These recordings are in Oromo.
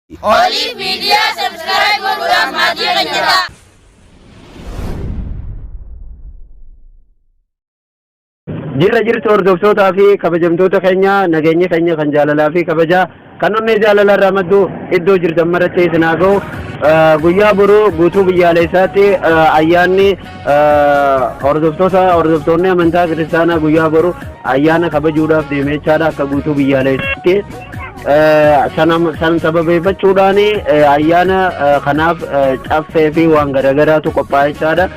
Oliif Miidiyaa subscribe godhuudhaan maatii keenya ta'a. Jirra jirtu hordoftootaa fi kabajamtoota keenya, nageenyi keenya kan jaalalaa fi kabajaa kan onnee jaalalaa irraa maddu iddoo jirtan maratti isin haa ga'u. Guyyaa boruu guutuu biyyaalessaatti ayyaanni hordoftoota hordoftoonni amantaa kiristaanaa guyyaa boru ayyaana kabajuudhaaf deeme jechaadha akka guutuu biyyaalessaatti. San sababeeffachuudhaan ayyaana kanaaf caffee fi waan garaagaraatu qophaa'e jechaadha.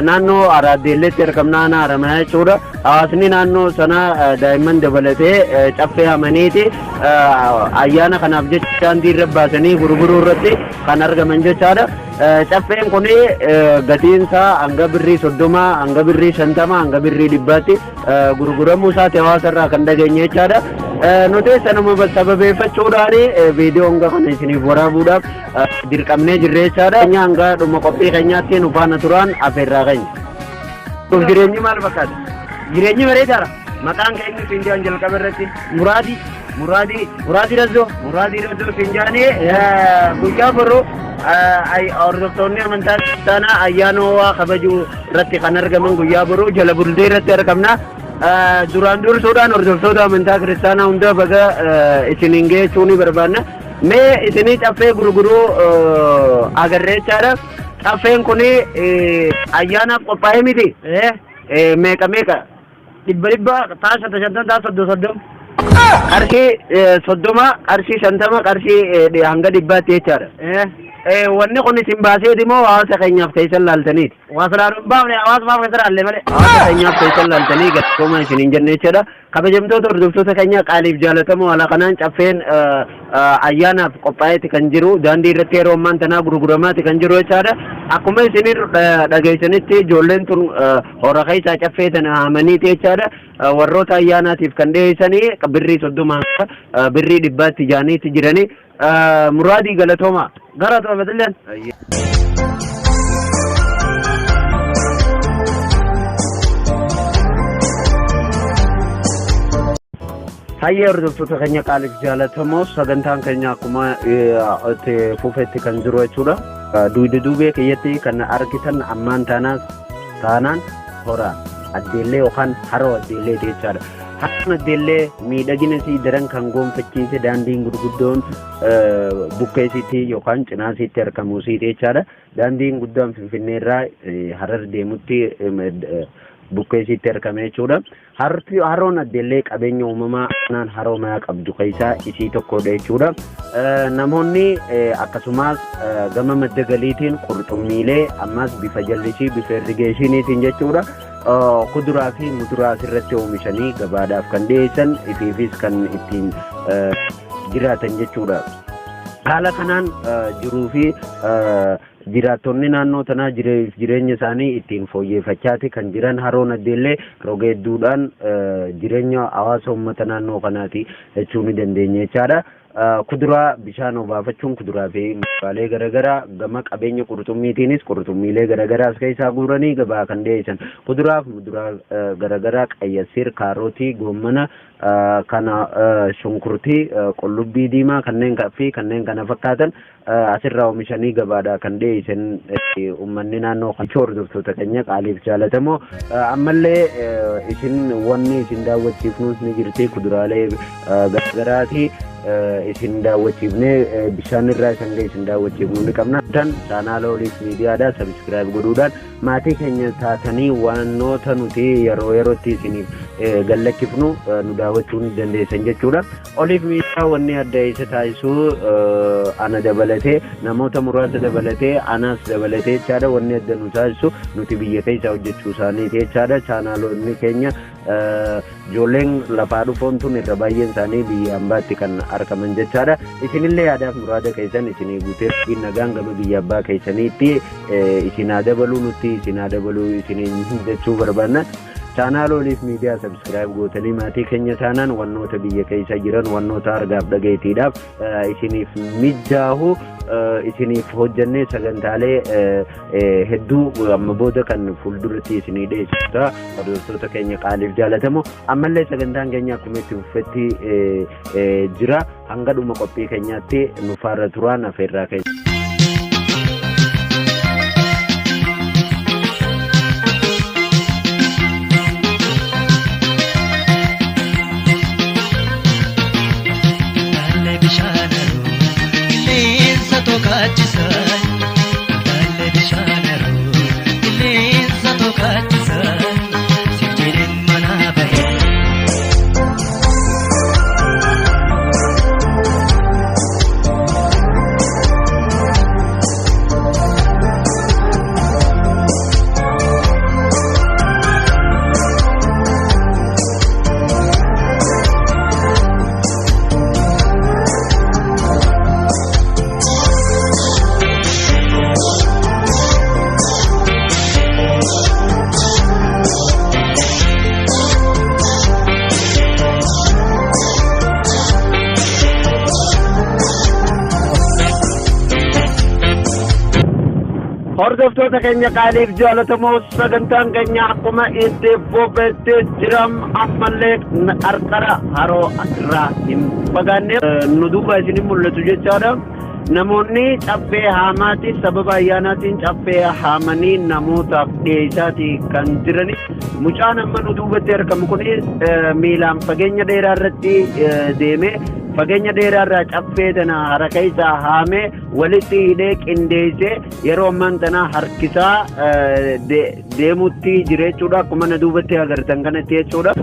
Naannoo Araaddeelleetti argamna, aanaa Haramayaa jechuudha. Hawaasni naannoo sanaa daa'imman dabalatee caffee hamaniiti ayyaana kanaaf jecha daandii irra baasanii gurguruu irratti kan argaman jechaadha. Caffeen kun gatiin isaa hanga birrii 30, hanga birrii 50, hanga birrii 100tti gurguramuu isaati hawaasa irraa kan dhageenye jechaadha. Nuti sanuma sababeeffachuudhaan viidiyoo hanga kana isiniif waraabuudhaaf dirqamnee jirra jechaadha. Keenya hanga dhuma qophii keenyaatti nu faana turaan afeerraa keenya. Jireenyi maal fakkaata? Jireenyi bareedaadha. Maqaan keenya Finjaan jalqaba irratti. Muraadii. Muraadii. Muraadii Razzoo. Muraadii Razzoo Finjaanii, guyyaa boruu hordoftoonni amantaa kiristaanaa ayyaana ho'aa kabajuu irratti kan argaman guyyaa boruu jala bultee irratti argamna. Duraan dursuudhaan hordoftoota amantaa kiristaanaa hunda baga isiniin ga'ee ni barbaanna. Mee isinii caffee gurguruu agarree jechaadha. Caffeen kun ayyaanaaf qophaa'ee miti. Meeqa meeqa? 100 100, taa 50 50, taa 30 30. Qarshii 30, qarshii 50, qarshii hanga 100tti jechaadha. Wanni kun isin baaseeti moo hawaasa keenyaaf keessan laaltaniiti? Waa silaa nu baafne, hawaasumaaf keessa laalle malee. Hawaasa keenyaaf keessan laaltanii, galatooma isiniin jenne jechaadha. Kabajamtoota hordoftoota keenya qaaliif jaalatamoo, haala kanaan caffeen ayyaanaaf qophaa'eeti kan jiru, daandii irratti yeroo ammaan tanaa gurguramaati kan jiru jechaadha. Akkuma isin dhageessanitti ijoolleen tun hora keessaa caffee tana haamaniiti jechaadha. Warroota ayyaanaatiif kan dhiyeessanii birrii 30 birrii 100tti jaaniitti jiranii. Muraadii, galatooma. Galatooma dilleen. Hayyee, hordoftoota keenya qaaliif jaalatamoo, sagantaan keenya akkuma itti fufetti kan jiru jechuudha. Dugda duubee kiyyatti kan argitan ammaan taanaas taanaan hora addeellee yookaan haroo addeellee jechaadha. Haroon addeellee miidhagina isii daran kan gonfachiise daandiin gurguddoon bukkee isiitti yookaan cinaa isiitti argamu isiiti jechaadha. Daandiin guddaan Finfinnee irraa Harar deemutti bukkee isiitti argame jechuudha. Haroon addeellee qabeenya uumamaa aanaan Haroo Mayaa qabdu keessaa isii tokkodha jechuudha. Namoonni akkasumas gama madda galiitiin qurxummiilee, ammas bifa jallisii, bifa irrigationiitiin jechuudha. Kuduraa fi muduraa asirratti oomishanii gabaadhaaf kan dhiyeessan, ifiifis kan ittiin jiraatan jechuudha. Haala kanaan jiruu fi jiraattonni naannoo tanaa jireenya isaanii ittiin fooyyeffachaati kan jiran. Haroon addeellee roga hedduudhaan jireenya hawaasa uummata naannoo kanaati jechuu ni dandeenya jechaadha. Kuduraa bishaan obaafachuun kuduraa fi muduraalee garaagaraa, gama qabeenya qurxummiitiinis qurxummiilee garaagaraa as keessaa guuranii gabaa kan dhiyeessan, kuduraa fi muduraa garaagaraa qayyasiir, kaarotii, goommana kana, shunkurtii, qullubbii diimaa kanneen fi kanneen kana fakkaatan asirraa oomishanii gabaadhaa kan dhiyeessan uummanni naannoo kan. Hordoftoota keenya qaaliif jaalatamoo, ammallee isin wanni isin daawwachiifnus ni jirti. Kuduraalee garaagaraati isin daawwachiifnee bishaan irraa isan isin daawwachiifnu ni qabna. Tan chaanaala Oliif Miidiyaadha. Subscribe godhuudhaan maatii keenya taatanii wantoota nuti yeroo yerootti isiniif gallakkifnu nu daawwachuu ni dandeessan jechuudha. Oliif Miidiyaa wanni adda isa taasisu ana dabalatee, namoota muraasa dabalatee, anaas dabalatee jechaadha, wanni adda nu taasisu nuti biyya keessa hojjechuu isaaniiti jechaadha. Chaanaalonni keenya ijoolleen lafaa dhufoon tun irra baay'een isaanii biyya ambaatti kan argaman jechaadha. Isinillee yaadaaf muraada keessan isinii guutee nagaan gama biyya abbaa keessaniitti isin haa dabaluu, nutti isin haa dabaluu isiniin jechuu barbaanna. Chaanaal Oliif Miidiyaa subscribe gootanii maatii keenya taanaan wannoota biyya keessa jiran wannoota argaaf dhageettiidhaaf isiniif mijaahu isiniif hojjannee sagantaalee hedduu amma booda kan fuulduratti isinii dhiyeessita. Hordoftoota keenya qaaliif jaalatamu ammallee sagantaan keenya akkuma itti fufetti jira. Hanga dhuma qophii keenyaatti nu faana turaan afeerraa keenya. Hordoftoota keenya qaaliif jaalatamoo sagantaan keenya akkuma itti fufetti jiram ammallee qarqara haroo irraa hin fagaanne nu duuba isinin mul'atu jechaadha. Namoonni caffee haamaati sababa ayyaanaatiin caffee haamanii namootaaf dhiyeessaati kan jirani. Mucaan amma nu duubatti argamu kun miilaan fageenya dheeraa irratti deemee fageenya dheeraa irraa caffee tana harka isaa haamee walitti hidhee qindeessee yeroo ammaan tana harkisaa deemutti jira jechuudha. Akkuma na duubatti agartan kanatti jechuudha.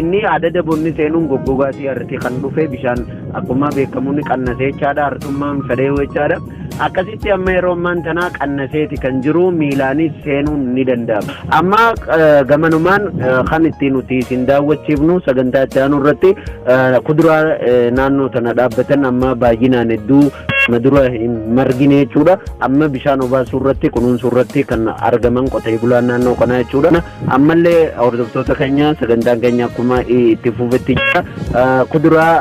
Inni adada bonni seenuun goggogaatii harti kan dhufe bishaan akkuma beekamuun qannasee jechaadha. Hartummaan fedhee jechaadha. Akkasitti amma yeroo ammaan tana qannaseeti kan jiru miilaanis seenuun ni danda'ama. Amma gamanumaan kan ittiin nuti isin daawwachiifnu sagantaa itti aanu irratti kuduraa naannoo tana dhaabbatan amma baay'inaan hedduu madura hin margine jechuudha. Amma bishaan obaasuu irratti kunuunsuu irratti kan argaman qotee bulaan naannoo kanaa jechuudha. Ammallee hordoftoota keenya sagantaan keenya akkuma itti fufetti jira. Kuduraa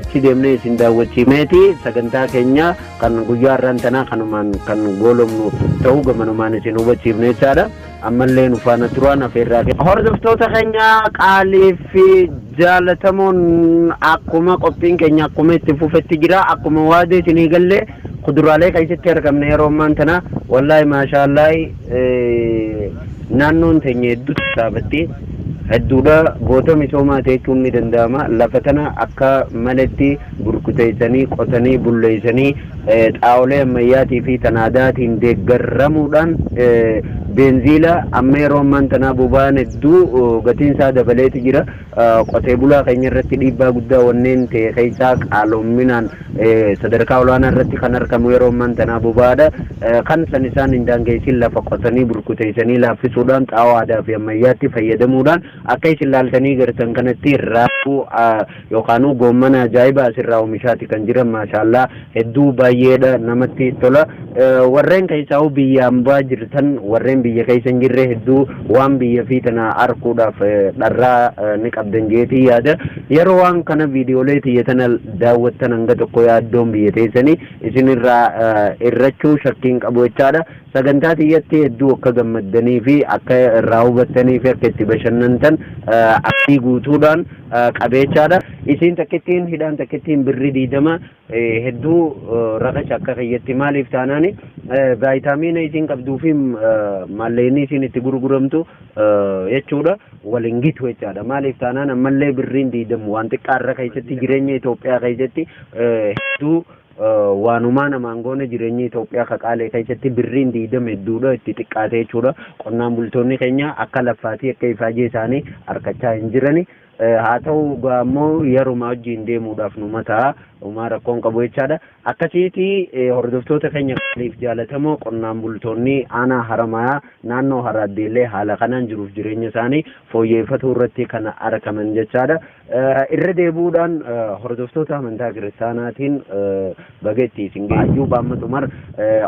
itti deemnee isin daawwachiifneeti sagantaa keenya kan guyyaa har'aan tanaa kanumaan kan goolomnu ta'uu gamanumaan isin hubachiifne jechaadha. Ammallee nu faana turaan afeerraa keenya. Hordoftoota keenya qaalii fi jaalatamoon akkuma qophiin keenya akkuma itti fufetti jira. Akkuma waadee isinii gallee kuduraalee keessatti argamne yeroo ammaan tana wallaahi maashaallahi naannoon teenya hedduu saabatti hedduudha goota misoomaa jechuun ni danda'ama. Lafa tana akka malatti burkuteessanii qotanii bulleessanii xaa'olee ammayyaatii fi tan aadaatiin deeggaramuudhaan beenziila amma yeroo ammaan tanaa boba'aan hedduu gatiin isaa dabaleeti jira. Qotee bulaa keenya irratti dhiibbaa guddaa wanneen ta'e keessaa qaaloominaan sadarkaa olaanaa irratti kan argamu yeroo ammaan tanaa boba'aadha. Kan san isaan hin daangeessin lafa qotanii burkuteessanii laaffisuudhaan xaa'oo aadaa fi ammayyaatti fayyadamuudhaan akka isin laaltanii gartan kanatti raafuu yookaan goommana ajaa'ibaa asirraa oomishaati kan jiran maashaallaa hedduu baay'eedha namatti tola. Warreen keessaa biyya ambaa jirtan warreen biyya keessa hin jirre hedduu waan biyya fi tana arguudhaaf dharraa ni qabdan jeetii yaada. Yeroo waan kana viidiyoolee tiyya tana daawwattan hanga tokko yaaddoon biyya teessanii isinirraa irrachuu shakkiin qabu jechaadha. Sagantaa tiyyatti hedduu akka gammaddanii fi akka irraa hubattanii fi akka itti bashannantan abdii guutuudhaan qabeechaadha. Isiin takkittiin hidhaan takkittiin birrii 20 hedduu raqacha akka kiyyatti maaliif taanaani vaayitaamiina isiin qabduu fi maallaqni isiin itti gurguramtu jechuudha waliin gitu jechaadha. Maaliif taanaan ammallee birriin 20 waan xiqqaarra keessatti jireenya Itoophiyaa keessatti hedduu waanumaa namaan goone jireenya Itoophiyaa kaqaalee keessatti birriin 20 hedduudha itti xiqqaate jechuudha. Qonnaan bultoonni keenya akka laffaatii akka ifaajee isaanii harkachaa hin jirani. Haa ta'u ammoo yeruma wajjin deemuudhaaf numa ta'a. Homaa rakkoon qabu jechaadha. Akkasiiti hordoftoota keenya qaaliif jaalatamoo qonnaan bultoonni aanaa Haramayaa naannoo Haraaddeellee haala kanaan jiruuf jireenya isaanii fooyyeffatuu irratti kan argaman jechaadha. Irra deebi'uudhaan hordoftoota amantaa kiristaanaatiin baga itti isin ga'e. Ayyuub Ahmad Umar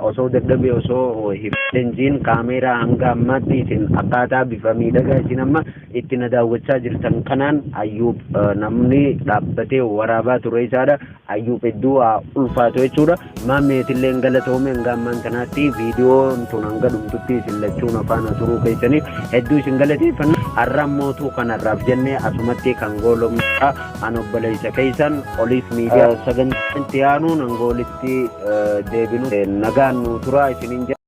osoo dadhabee osoo hin leenjiin kaameeraa hanga ammaatti isin akkaataa bifa miidhagaa isin amma itti na daawwachaa jirtan kanaan Ayyuub namni dhaabbatee waraabaa ture isaadha. Ayyuub hedduu haa ulfaatu jechuudha. Maammeetillee galatoome hanga ammaan kanaatti viidiyoon tun hanga dhumtutti isin lachuun afaan turuu keessaniif hedduu isin galateeffanna. Har'a mootuu kanarraaf jennee asumatti kan goolomnudha. An obboleessa keessan Oliif Miidiyaa sagantaa itti aanuun hanga walitti deebinu nagaan nu turaa isiniin jedha.